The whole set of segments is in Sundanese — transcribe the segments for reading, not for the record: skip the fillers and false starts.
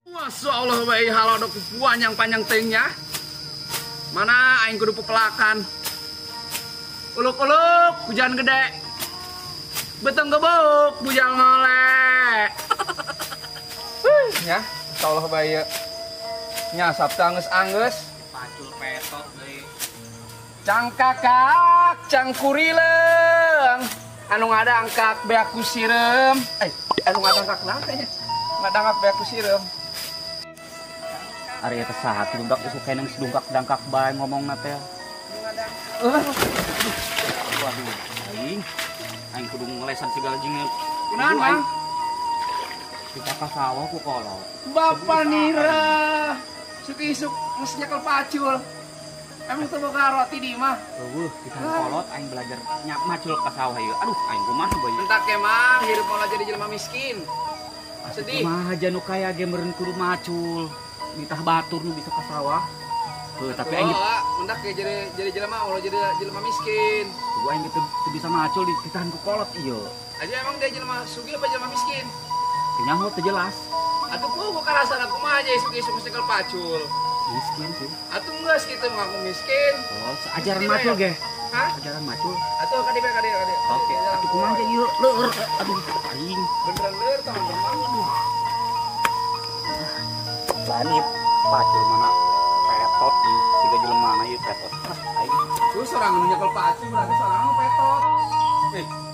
Masya Allah bae halodo ku panjang-panjang teuing. Mana aing kudu pepelakan. Uluk-uluk hujan gede. Beteng gebuk bujang ngolek. Ya, insyaallah bae. Nya Sabtu anggeus-anggeus pacul petot deui. Cangkakak cangkurileung. Anu ngadangkak beak ku sireum. Anu ngadangkak naon teh nya? Ngadangkak beak ku sireum. Ari eta saha kitu budak isuk keneng dungkak-dangkak bae ngomongna teh. Waduh, aing. Aing kudu ngelesan segala jeung kunaon, Mang? Kita ka sawah ku kolot. Bapak nira. Isuk-isuk geus nyekel pacul. Emang teu boga roti di imah? Eueuh, kita kolot aing belajar nyap macul ka sawah ieu. Aduh, aing kumaha bae. Entak ge Mang, hirup moal jadi jelema miskin. Sedih. Kumaha ja nu kaya ge meureun kudu macul. Nitah batur nu bisa ka sawah. Heuh, tapi aing mendak ge jadi jelema ulah jadi jelema miskin. Gua aing teu bisa macul dititahan ku kolot ieu. Aja emang dia jelema sugih apa jelema miskin? Teu nyaho teu jelas. Atuh gua karasana kumaha aja isuk-isuk geus nyekel pacul. Miskin sih. Atuh geus kitu ngaku miskin. Oh, ajaran macul ge. Hah? Ajaran macul. Atuh ka dieu ka dieu ka dieu. Oke, atuh kumaha ge ieu leur. Aduh, aing. Beneran leur teman-teman. Aduh. Lani pacul mana petot nih, siga jelema na ieu petot. Aing. Terus orang nu nyekel pacul berarti seorang nu petot.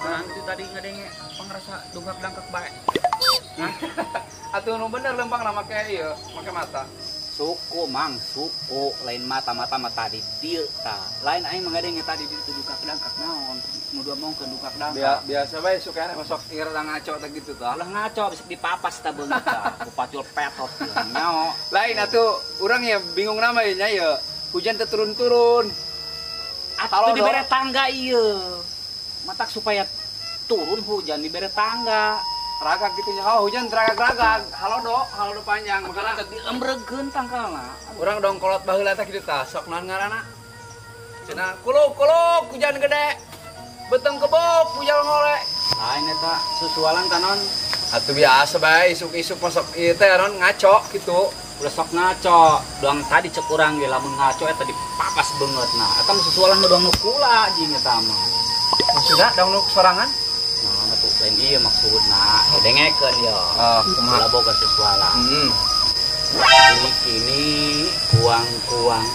Nah, itu tadi ngadenge pangrasa dongkak-dangkak bae. Hah? Atuh nu bener lempang na make ieu, make mata. Suku mang, suku lain mata-mata mata di dieu tah. Lain aing mah ngadenge tadi di ditu dongkak-dangkak naon, nu diomongkeun dongkak-dangkak. Biasa bae sukana masuk ngira ngaco teh gitu tah. Ulah ngaco bisa dipapas tah beungeut tah. Ku pacul petot nyaho. Lain atuh urang ya bingung nama ieu nya ieu. Hujan teu turun-turun. Atuh dibere tangga ieu. Matak supaya turun hujan dibere tangga. Ragak gitu nya. Oh, hujan ragak-ragak. Halodo, halodo panjang. Makana diembregeun tangkalna. Urang dong kolot baheula teh kitu tah. Sok naon ngaranna? Cenah kuluk-kuluk hujan gede. Beteng kebok bujal ngole. Lain eta susualan tanon. Atuh biasa bae isuk-isuk masuk ieu teh naon ngaco kitu. Ulah sok ngaco. Doang tadi cek urang ge lamun ngaco eta dipapas beungeutna. Eta mah susualan mah doang nu kula jeung eta mah. Maksudna doang nu sorangan? Nah, atuh lain ieu maksudna. Dengekeun ye. Oh, kumaha ulah boga susualan. Kini kuang-kuang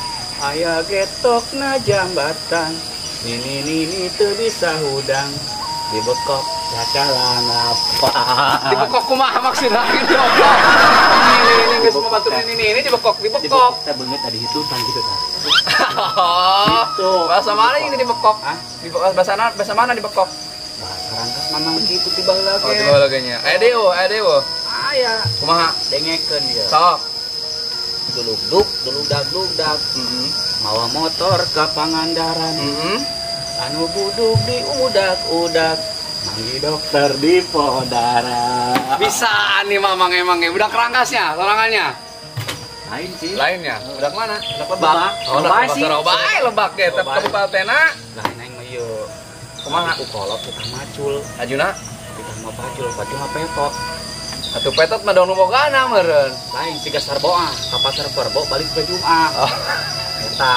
aya getokna jambatan. Nini nini teu bisa hudang dibekok cakalang apa. Dibekok kumaha maksudna dibekok. Ini ini geus batur nini nini dibekok, dibekok. Teh beungeut tadi hitutan gitu tah. Oh, gitu. Bahasa mana ini dibekok? Hah? Dibekok bahasa mana dibekok? Bahasa rangkas mamang kitu ti baheula ge. Oh, ti baheula ge nya. Aya deui, aya deui. Aya. Kumaha? Dengekeun ieu. Sok. Dulugduk, dulugdag-dugdag. Mawa motor ka Pangandaran. Anu buduk diudak-udak. Manggih dokter di Podara. Bisa nih mamang emang ya. Budak rangkasnya, sorangannya. Lain sih. Lainnya. Budak mana? Budak Lebak. Oh, Lebak sih. Lebak, Lebak ge tetep kabupatenna. Lain aing mah ieu. Kumaha? Ku kolot kita macul. Ajuna? Kita mah pacul, pacul mah petot. Atuh petot mah dong nu bogana meureun. Lain siga sarboah, ka pasar Perbo balik ke Jumat. Oh. Eta.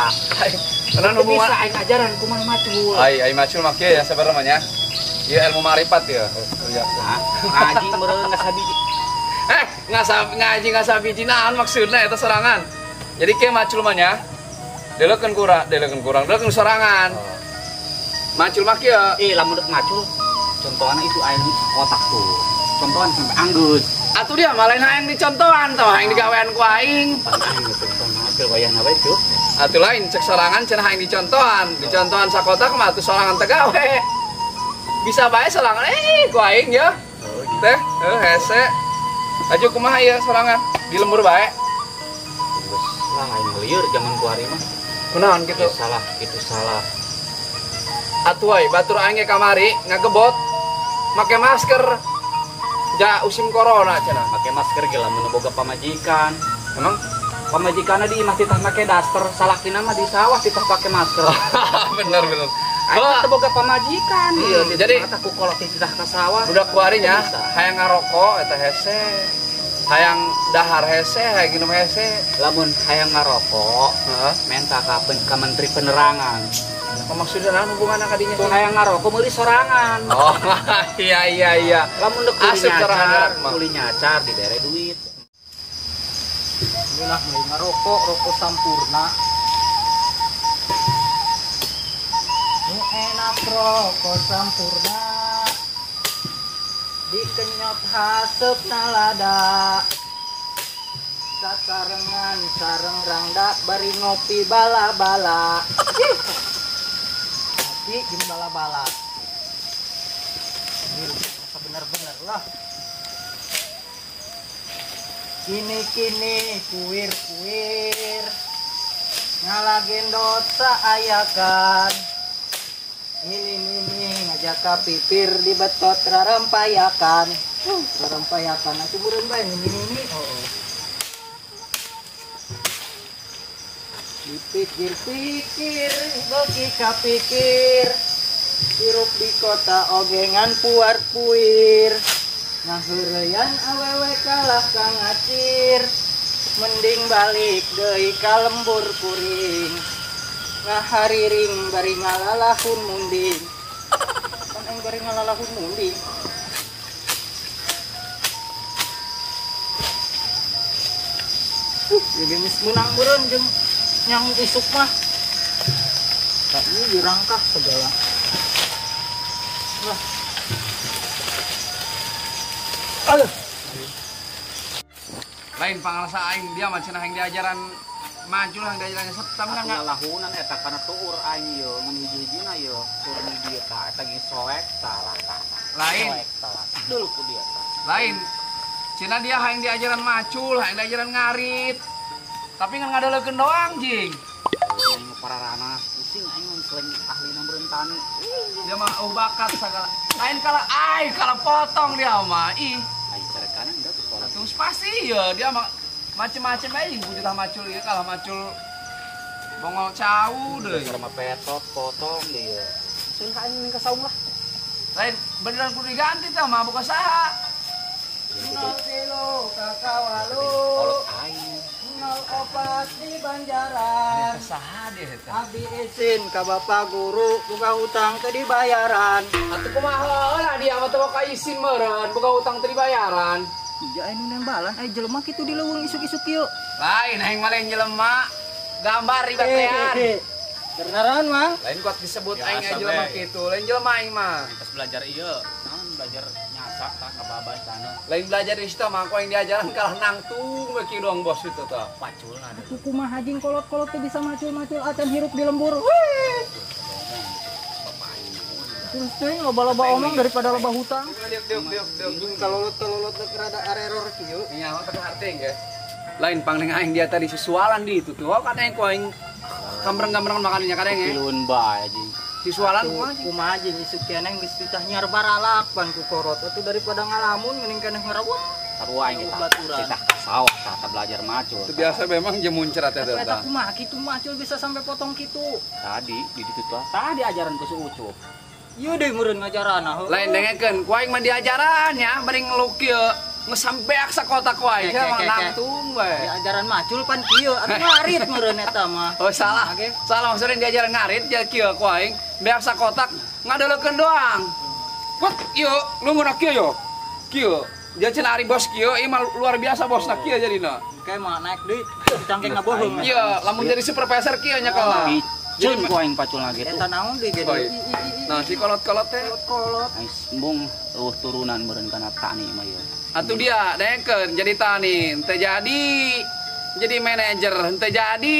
Karena hubungan bisa aing ajaran kumaha macul. Ai ai macul mah kieu ya sabarna mah nya. Ieu ilmu marifat ya. Nah, ngaji meureun ngasabiji. Ngaji ngasabiji naon maksudna eta sorangan. Jadi kieu macul mah nya. Deleukeun kurang, deleukeun sorangan. Macul mah kieu. Lamun dek macul, contohna itu aing kotak tuh. Contohan sampai anggus. Atuh dia mah lain aing dicontohan tah, aing digawean ku aing. Aing contohan macul wayahna bae tuh. Atuh lain cek sorangan cenah aing dicontohan, dicontohan sakotak mah atuh sorangan teh gawe. Bisa bae sorangan ku aing ya. Teh, hese. Aju kumaha ieu sorangan? Di lembur bae. Geus lah aing lieur jaman ku ari mah. Kunaon kitu? Salah, itu salah. Atuh we batur aing ge kamari ngagebot make masker. Ja usim corona cenah. Make masker ge lamun boga pamajikan. Emang pamajikanna di imah titah make daster, salakina mah di sawah titah pake masker. Bener bener. Aing teh boga pamajikan. Jadi mata ku kolot titah ka sawah. Budak kuari nya hayang ngarokok eta hese. Hayang dahar hese, hayang minum hese. Lamun hayang ngarokok, heeh, menta ka Menteri Penerangan. Apa maksudna naon hubunganna ka dinya? Tuh hayang ngarokok meuli sorangan. Oh, iya iya iya. Lamun deuk kuli nyacar dibere duit. Inilah meuli ngarokok, rokok Sampurna. Nu enak rokok Sampurna. Dikenyot haseup nalada. Sasarengan sareng rangda bari ngopi bala-bala. Ngopi jeung bala-bala. Ini bener-bener lah. Kini-kini kuir-kuir ngalagendot saayakan. Ini ngajak ka pipir dibetot rarempayakan. Rarempayakan atuh meureun bae ini. Oh. Dipikir-pikir beuki kapikir. Hirup di kota oge ngan puar-puir. Ngaheureyan awewe kalah ka ngacir. Mending balik deui ka lembur kuring. Ngahariring bari ngalalahun munding. Kan aing bari ngalalahun munding. Jadi geus meunang meureun jeung nyang isuk mah. Tak ieu dirangkah segala. Wah. Aduh. Lain pangalasa aing dia mah cenah aing diajaran maju lah diajaran setem kan ngalahunan eta kana tuur aing ieu ngan hiji-hijina ieu tur di dieu tah eta geus soek tah lah tah. Lain. Soek tah. Dul ku dia tah. Lain. Cenah dia hayang diajaran macul, hayang diajaran ngarit. Tapi ngan ngadaleukeun doang jing. Aing pararana pusing aing mun selain ahli meureun tani. Dia mah bakat sagala. Lain kala aing kala potong dia mah ih. Aing carekanan da tuh pola. Terus pasti ya dia mah macem-macem aja wujud macul ya kalah macul bongol cau deh. Sama petot potong dia. Sun aing ka saung lah. Lain beneran kudu diganti tah mah buka saha. 0 kilo kakawalu. Kolot aing. 04 di Banjaran. Saha dia eta. Abdi izin ka bapak guru buka hutang teu dibayaran. Atuh kumaha heula dia mah teu boga izin meureun buka hutang teu dibayaran. Iya anu nembalan aya jelema kitu di leuweung isuk-isuk kieu. Lain aing mah lain jelema. Gambar ribatean. Beneran mah. Lain kuat disebut aing aya jelema kitu. Lain jelema aing mah. Pas belajar ieu, naon belajar nyasak tah ngababan taneuh. Lain belajar di situ mah aku aing diajaran kalah nangtung we kieu doang bos itu tah. Paculna deui. Atuh kumaha jing kolot-kolot teh bisa macul-macul acan hirup di lembur. Wih. Terus teh loba-loba omong daripada loba hutang. Diuk. Kalolot-kalolot teh rada areror kieu. Nya teh harting ge. Lain pangling aing dia tadi susualan di itu tuh. Kan aing ku aing kambreng-kambreng makannya kadang ya. Piluun bae jing. Sisualan kumaha jeung isuk keneh geus titah nyar baralak pan ku korot atuh daripada ngalamun mending keneh ngarawang. Sarua aing titah ka sawah tah belajar macul. Itu biasa memang jemuncrat eta teh. Eta kumaha kitu macul bisa sampai potong kitu. Tadi di ditu tah tadi ajaran ku si Ucup. Ieu deui meureun ngajaran. Lain dengekeun ku aing mah diajaran nya bari ngeluk kieu. Ngesambeak sakota ku aing mah nangtung bae. Diajaran macul pan kieu atuh ngarit meureun eta mah. Oh salah. Salah maksudnya diajaran ngarit ja kieu ku aing. Beak sakotak ngadaleukeun doang. Wet ieu lu nguna kieu yo. Kieu. Dia cenah ari bos kieu ieu mah luar biasa bosna kieu jadina. Kayak mah naik deui cangkeng ngaboheung. Iya, lamun jadi supervisor kieu nya kalah. Piceun ku aing paculna gitu. Eta naon deui ge. Nah, si kolot-kolot teh. Kolot. Aing embung eueuh turunan meureun kana tani mah ieu. Atuh dia dengekeun jadi tani, teu jadi manajer, henteu jadi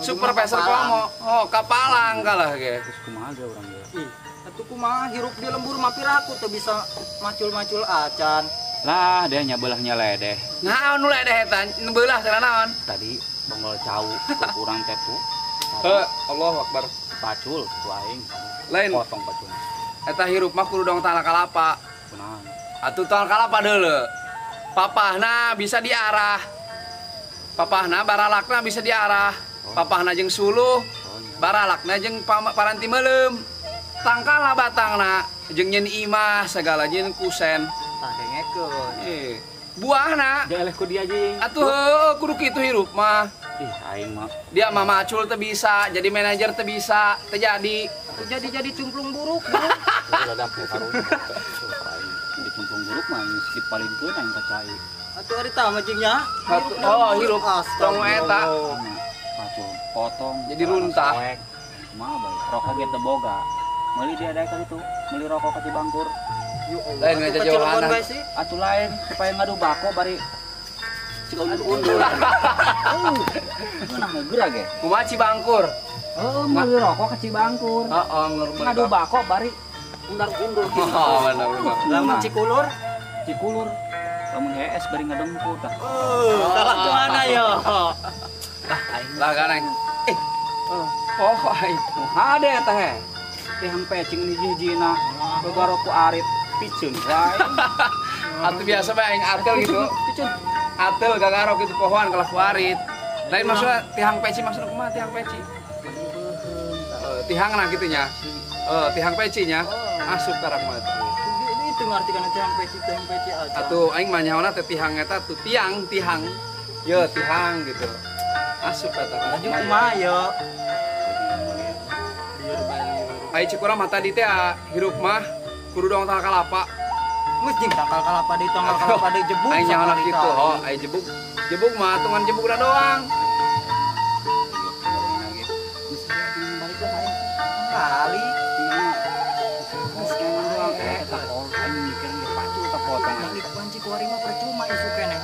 supervisor komo. Oh, kapalang kalah ge. Terus kumaha ge urang ge? Ih, atuh kumaha hirup di lembur mah piraku teu bisa macul-macul acan. Lah, deh nya beulah nyeledeh. Naon nu ledeh eta? Nu beulah cenah naon? Tadi bonggol cau kurang teh tuh. Heuh, Allahu Akbar. Pacul ku aing. Lain potong pacul. Eta hirup mah kudu dong tanah kalapa. Kunaon? Atuh tanah kalapa deuleu. Papahna bisa diarah. Papahna baralakna bisa diarah. Papahna jeung suluh, baralakna jeung paranti meuleum. Tangkala batangna jeung nyeun imah segala jeung kusen. Tah dengekeun. Buahna. Dieleh ku dia jeung. Atuh heuh kudu kitu hirup mah. Ih aing mah. Dia mah macul teu bisa, jadi manajer teu bisa, teu jadi. Jadi cumplung buruk. Di cumplung buruk mah geus dipalingkeun aing ka cai. Atuh ari tah mah jeung nya. Oh hirup tong eta. Pacul potong jadi runtah. Kumaha bae rokok ge teu boga. Meuli dia daek ka ditu, meuli rokok ka Cibangkur. Lain ngajajauhan. Atuh lain supaya ngadu bako bari siga undur-undur. Nah, geura ge. Kumaha Cibangkur? Heeh, meuli rokok ka Cibangkur. Heeh, ngadu bako bari undur-undur gitu. Oh, bener bener. Lamun Cikulur? Cikulur. Lamun hees bari ngadengku tah. Salah kemana yo? Lah gareng. Oh, aing. Hade eta he. Tihang pecing hiji-hijina gagaro ku arit piceun wae. Atuh biasa bae aing atel gitu. Piceun. Atel gagaro gitu pohoan kalah ku arit. Lain maksudna tihang peci maksudna kumaha tihang peci? Tihang nah kitu nya. Tihang peci nya. Asup karak mah atuh. Itu ngarti kana tihang peci aja. Atuh aing mah nyaona teh tihang eta tuh tiang, tihang. Ye tihang gitu. Asup eta. Laju kumaha ye? Ai cik urang mah tadi teh hirup mah kudu dong tangkal kalapa. Geus jeung tangkal kalapa deui tangkal kalapa deui jebuk. Aing nyaona kitu, oh ai jebuk. Jebuk mah tungan jebuk udah doang. Kali.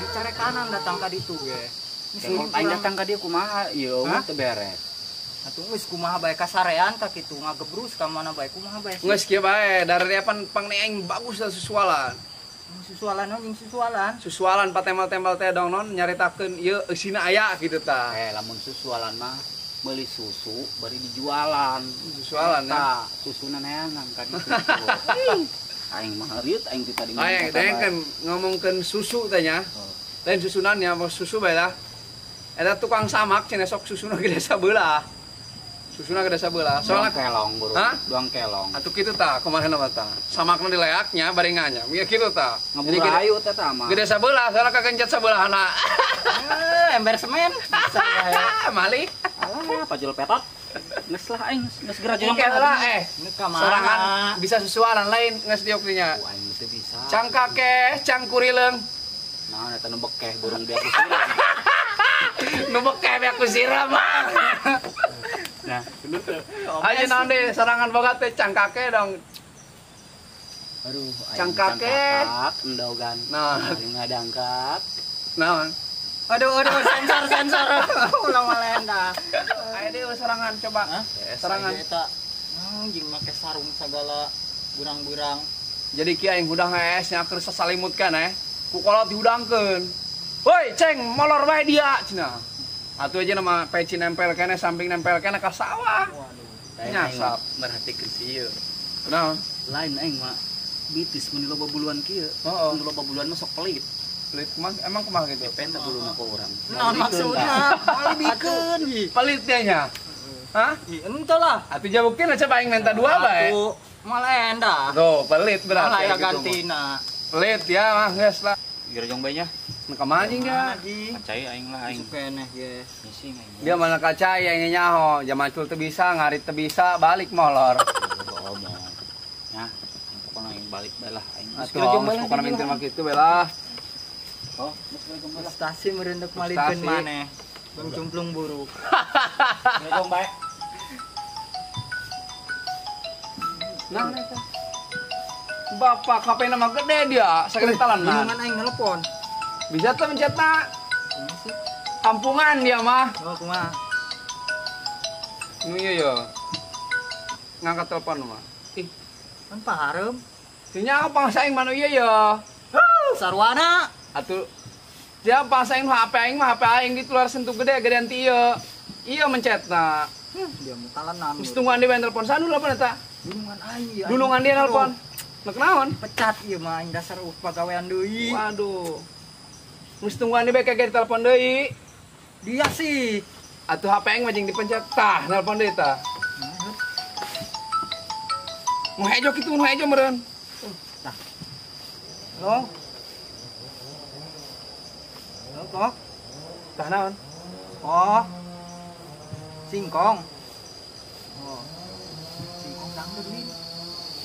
Dicarekanan datang ka ditu ge. Aing datang ka dieu kumaha ieu teu beres. Atuh geus kumaha bae kasarean ka kitu ngagebrus ka mana bae kumaha bae. Geus kieu bae dari pan pangne aing bagus da susualan. Susualan naon jeung susualan? Susualan patembal-tembal teh dong non nyaritakeun ieu eusina aya kitu tah. Lamun susualan mah meuli susu bari dijualan. Susualan ya. Susuna neangan ka ditu. Aing mah hariut aing ti tadi. Aing kan ngomongkeun susu teh nya. Lain susunannya mau susu bae lah. Eta tukang samak cenah sok susuna gede sabelah. Susuna gede sabelah. Soalna kelong buru. Hah? Duang kelong. Atuh kitu tah kumaha mah tah. Samakna dileaknya barengannya. Mieu kitu tah. Ngaburayu teh tah mah. Gede sabelah soalna kagencet sabelahna. Ember semen. Malik. Alah pajul petot. Geus lah aing geus geura jeung lah sorangan bisa susualan lain geus diok dinya. Aing teu bisa. Cangkakeh, cangkurileung. Nah, eta nu bekeh burung biak siram. Nu bekeh biak siram. Nah, bener teu. Aja naon deui sorangan boga teh cangkakeh dong. Aduh, cangkakeh endogan. Nah, ngadangkak. Naon? Aduh, aduh, sensor. Ulang malenda. Ayo deh, serangan coba. Serangan. Eta, jeung make sarung segala burang-burang. Jadi kieu aing hudang hees nya keur sasalimutkan Ku kolot dihudangkeun. Woi, ceng, molor bae dia cenah. Atuh aja nama peci nempel keneh samping nempel keneh ka sawah. Waduh. Nyasap merhatikeun si ieu. Kunaon? Lain aing mah bitis mun loba buluan kieu. Heeh. Mun loba buluan mah sok pelit. Pelit kumaha? Emang kumaha gitu? Depend buluna ku urang. Naon maksudna? Moal dibikeun. Pelit dia nya. Hah? Ih, ente lah. Atuh jabuktina coba aing minta dua bae. Atuh moal endah. Tuh, pelit berarti. Moal aya gantina. Pelit ya mah geus lah. Gerejong bae nya. Nu ka mana jeung dia? Kacai aing lah aing. Keneh ge. Bising aing. Dia mana kacai aing nyaho, jamacul teu bisa, ngarit teu bisa, balik molor. Ngomong. Nah, pokona aing balik bae lah aing. Atuh, pokona minta mah kitu bae lah. Oh, geus gerejong bae lah. Frustasi merendek malikeun maneh. Bang cumplung buruk. Gerejong bae. Nah, eta. Bapak HP nama gede dia, sakit talanan. Bingungan aing nelpon. Bisa tuh mencetna. Kampungan dia mah. Oh, kumaha? Nu ieu yo. Ngangkat telepon mah. Ih, kan pahareup. Nya apa saing manu ieu yo. Sarwana. Atuh dia pasain HP aing mah HP aing di luar sentuh gede gedean ti ieu. Ieu mencetna. Dia mutalanan. Geus tungguan dia telepon sanu telepon eta. Dulungan aing ieu. Dulungan dia nelpon. Nek naon? Pecat ieu mah aing dasar pagawean deui. Waduh. Geus tungguan dia kayak telepon deui. Dia sih. Atuh HP aing mah jeung dipencet tah nelpon deui tah. Nu hejo kitu nu hejo meureun. Tah. Halo. Kok. Tah naon? Oh. Singkong. Oh. Singkong dangder nih.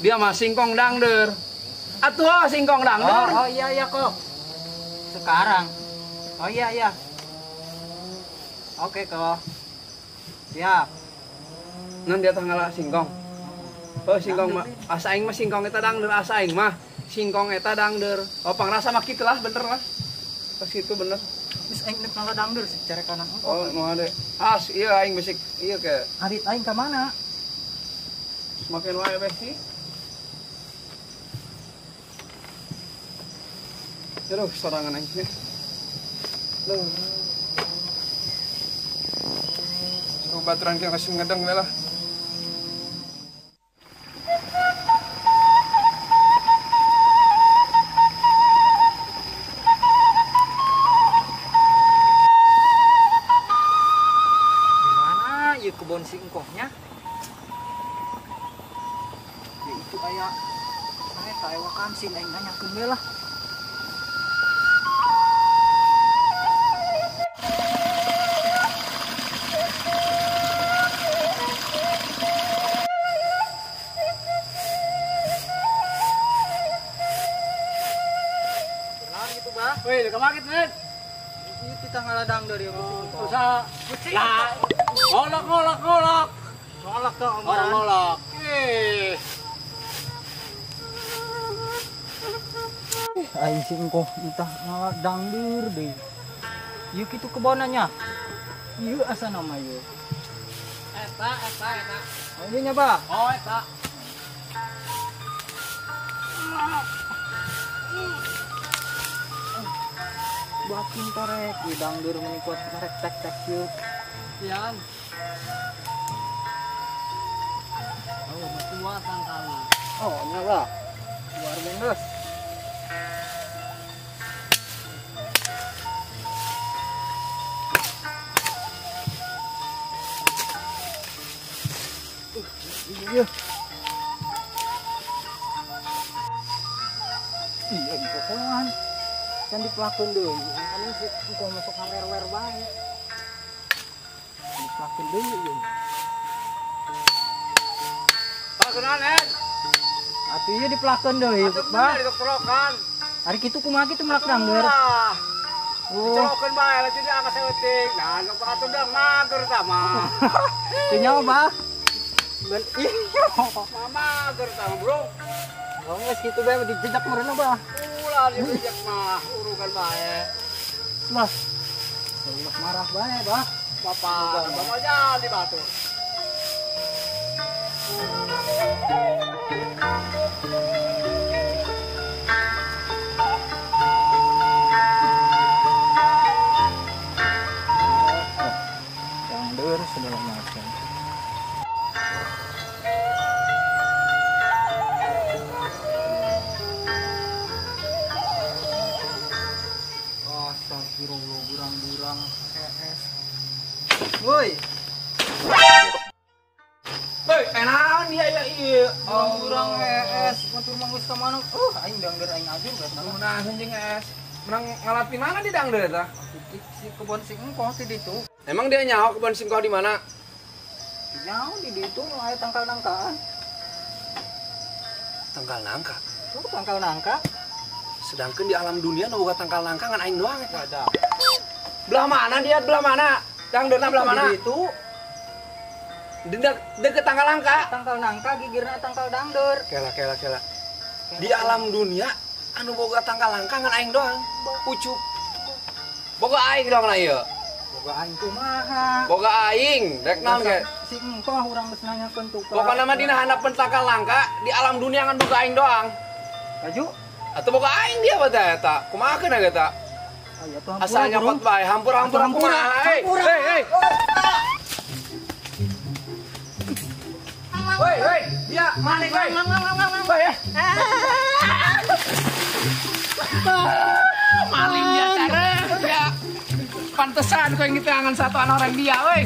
Dia mah singkong dangder. Atuh oh, singkong dangder. Oh, oh iya iya kok. Sekarang. Oh iya iya. Oke kok. Siap. Nan dia tanggal singkong. Oh singkong mah asa aing mah singkong eta dangder asa aing mah singkong eta dangder. Oh pangrasa mah kitu lah bener lah. Pas itu bener. Geus aing nek ngala dangder secara kanan. Oh mau ada. As iya aing besik iya ke. Arit aing ka mana? Semakin wae besi. Aduh, sorangan aing. Duh. Suruh baturan kita masih ngedeng we lah. Gimana ieu kebon singkongnya? Ya itu aya saya aya wakansin aing nanyakeun we lah. Woi, kemana kita, Nen? Ini kita ngaladang dari usaha. Lah, ngolok ngolok ngolok. Ngolok tuh, ngolok ngolok. Ih. Aing sih engkoh entah ngaladang deh. Ieu kitu kebonannya. Ieu asa nama ieu. Eta, eta, eta. Oh, ieu nya, Bah? Oh, eta. Bakin torek, di dangdur mengikut torek tek tek yuk. Pian. Oh, betua tangkalna. Oh, nya bah. Luar bendos. Iya. Iya, di pokokan. Kan dipelakeun deui. Anu sih engko masuk ngawer-wer bae. Dipelakeun deui ieu. Pak kunaon, En? Atuh ieu dipelakeun deui, Bah. Dikerokan. Ari kitu kumaha kitu melak dangder? Oh. Dicolokeun bae lah jadi angka saeutik. Nah, nu pakatundang mager tah mah. Teu nyawa, Bah. Ben iya. Mager tah, Bro. Oh, geus kitu bae dijejak meureunna, Bah. Ulah dijejak mah, urugan bae. Lah. Ulah marah bae, Bah. Bapak, bapak jadi batu. Dangder segala macam. Astagfirullah, burang-burang ES. Woi. Woi, enaon dia ya ieu. Burang-burang ES, motor mah geus ka mana? Aing dangder aing ajur berarti. Nah, anjing ES. Menang ngalat di mana di dangder eta? Di si kebon singkoh di ditu. Emang dia nyaho kebon singkoh di mana? Nyaho di ditu nu aya tangkal nangkaan. Tangkal nangka? Tuh tangkal nangka. Sedangkan di alam dunia nu boga tangkal nangka ngan aing doang eta. Ada. Belah mana dia? Belah mana? Dangderna belah mana? Di ditu. Deket tangkal nangka. Tangkal nangka gigirna tangkal dangder. Kela kela kela. Di alam dunia anu boga tangkal nangka ngan aing doang. Ucup. Boga aing doang na ieu. Boga aing kumaha? Boga aing, rek naon ge? Si engkoh urang geus nanyakeun tukang. Pokona mah dina handapeun tangkal nangka di alam dunia ngan boga aing doang. Baju? Atuh boga aing dia mah teh eta. Kumaha keun eta? Asal nyokot bae, hampur-hampur kumaha. Hei, hei, hei. Woi, woi, dia maling woi. Woi. Maling dia cara. Ya. Pantesan kau yang ditangan satu anak orang dia, woi.